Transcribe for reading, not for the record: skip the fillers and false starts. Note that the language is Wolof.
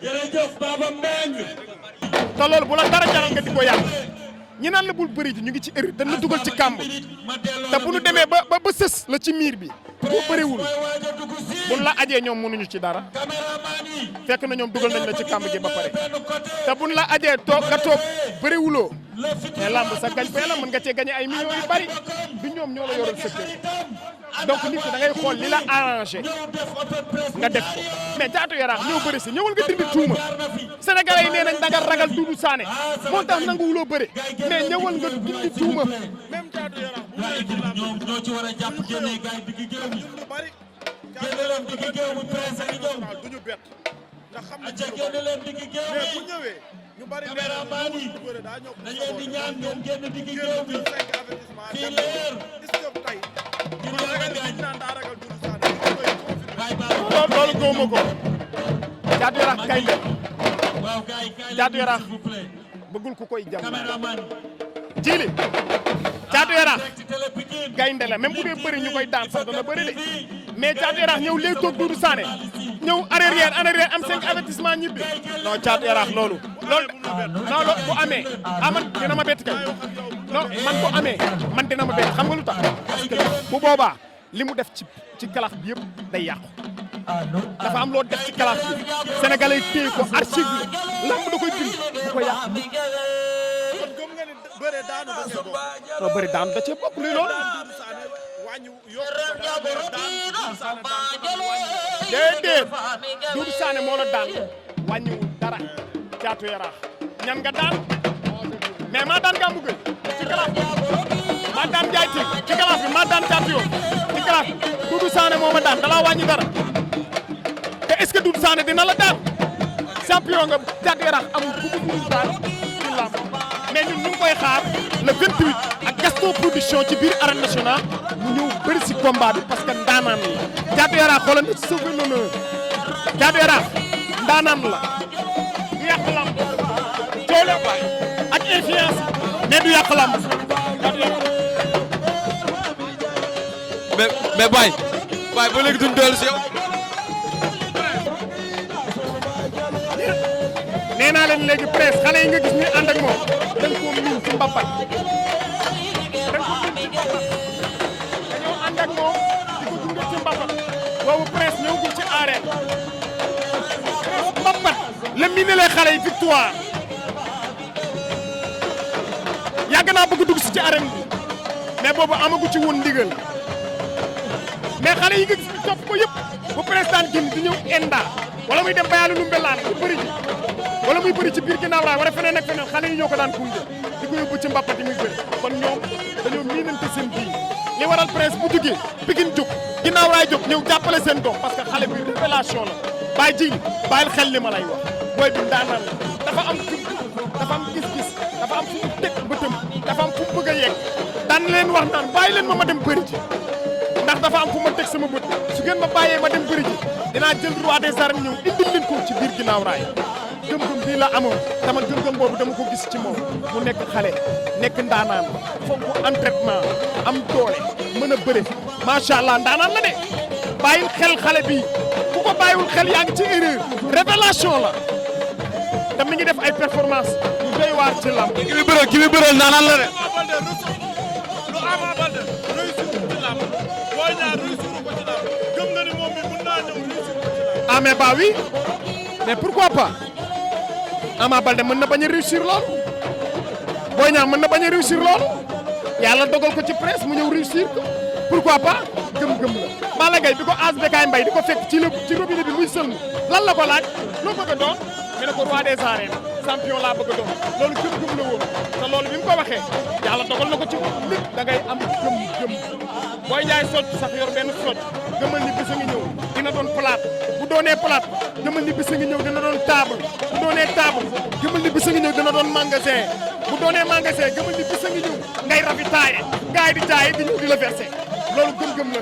jërëjëf Baba Mbengue. te loolu bu la dara jaral nga di ko yàq ñi naan la bul bëri ji ñu ngi ci erreur dañ la dugal ci kàmb te bu ñu demee ba sës la ci miir bi boo bëriwul buñ la ajee ñoom mënuñu ci dara fekk na ñoom dugal nañ la ci kàmb gi ba pare te buñ la ajee toog nga toog bëriwuloo mais lamb sa gañ fee la mën nga cee gagné ay millions yu bari du ñoom ñoo la yoral sa kër donc nit ki da ngay xool li la arrangé nga def ko mais Caatu Yaraax ñëw bëri si ñëwal nga dindi tuuma sénégalais yi nee nañ da nga ragal Doudou Sané moo tax nanguwuloo bëri mais ñëwal nga dindi tuuma même Caatu Yaraax ñoo ci war a jàpp génne gaay digg géew bi génne leen digg géew bi presse ak ñoom duñu bett ndax xam nañ ca génne leen digg géew mais bu bi ñëwee ñu bari caméraman yi dañ leen di ñaan ngeen génn digg géew bi fii leer tey loolu góoma ko Caatu Yaraax gaynde Caatu Yaraax bëggul ku koy jam jili Caatu Yaraax gaynde la même bu dee bëri ñu koy daan sax dana bëri de mais Caatu Yaraax ñëw léegi toog Doudou Sané ñëw arrière am 5 avertissement ñibbi non Caatu Yaraax loolu non bu amee man dina ma bett kay non man bu amee man dina ma bett xam nga lu tax parce que bu boobaa li mu def ci kalaaf bi yëpp day yàqu dafa am loo def ci kalaaf bi sénégalais téye ko archive la lamb da koy bind bu ko yàq non bëri daanu da cee bokk luy loolu déedéet Doudou Sané moo la daan wàññiwul dara Caatu Yaraax ñan nga daan mais maa daan Gamou Gueye ci kalaaf bi maa daan Ndiaye Tine ci kalaaf bi maa daan Caatu Yoon ci kalaaf bi Doudou Sané moo ma daan dalaa wàññi dara te est-ce que Doudou Sané dina la daan champion nga Caatu Yaraax amul ku mu daan ci lamb mais ñun ñu ngi koy xaar le 28 ak Gaston production ci biir arène nationale mu ñëw bëri si combat bi parce que ndaanaan la Caatu Yaraax xoolal na ci sauvé l'honneur Caatu Yaraax ndaanaan la du yàq lamb coole ak influence mais du yàq lamb mais Baye ba léegi duñ dellu si yow. nee naa leen léegi presse xale yi nga gis ñuy ànd ak moom dañ koo miin ci mbappat dañoo ànd ak moom di ko gunge ci mbappat boobu presse ñëwagul ci arène mbappat la miinelee xale yi victoire yàgg naa bëgg dugg si ci arène bi mais boobu amagu ci woon ndigal mais xale yi nga gis ñu topp ko yëpp bu presse daan génn di ñëw enda wala muy dem bayaalu lu mbelaan di bëri ji wala muy bëri ci biir ginnaaw raay wala feneen ak feneen xale yi ñoo ko daan gunge di ko yóbbu ci mbappat yi muy bëri kon ñoom dañoo miinante seen biir li waral presse bu jógee Pikine jóg ginnaaw raay jóg ñëw jàppale seen doom parce que xale bi révélation la bàyyi ji bàyyil xel li ma lay wax booy bi ndaanaan la dafa am dafa am gis-gis dafa am fu mu teg bëtam dafa am fu mu bëgg a yegg daan leen wax naan bàyyi leen ma dem bëri ji ndax dafa am fu ma teg sama bët su ngeen ma bàyyee ma dem bëri ji dinaa jël roi des arènes ñëw indil leen ko ci biir ginnaaw raay gëm-gëm bii la amoon dama gëm-gëm boobu dama ko gis ci moom mu nekk xale nekk ndaanaan foog mu entraînement am doole mën a bëre macha allah ndaanaan la de bàyyil xel xale bii ku ko bàyyiwul xel yaa ngi ci erreur révélation la te mi ngi def ay performance yu doy waar ci lamb. ki bi bëral ndaanaan la de. lu Ama Baldé réussir ci lamb Boy Niang réussir ko ci lamb gëm nga ni moom mi mën naa ñëw réussir ko ci lamb. ah mais bah oui mais pourquoi pas Ama Baldé mën na bañ a réussir loolu Boy Niang mën na bañ a réussir loolu yàlla dogal ko ci presse mu ñëw réussir ko pourquoi pas gëm-gëm la. Balla Gaye bi ko ASBK Mbaye di ko fekk ci robinet bi muy sëlmu lan la ko laaj loo bëgg a doon nga ne ko roi des arènes champion laa bëgg a doon loolu gëm-gëm la woon te loolu bi mu ko waxee yàlla dogal na ko ci nit da ngay am gëm-gëm booy jaay socc sax yor benn socc gëmal ni bisa ngi ñëw dina doon plate bu doonee plate gëmal ni bisa ngi ñëw dina doon table bu doonee table gëmal ni bisa ngi ñëw dina doon magasin bu doonee magasin gëmal ni bisa ngi ñëw ngay ravitailler gars yi di jaay di ñëw di la verser loolu gëm-gëm la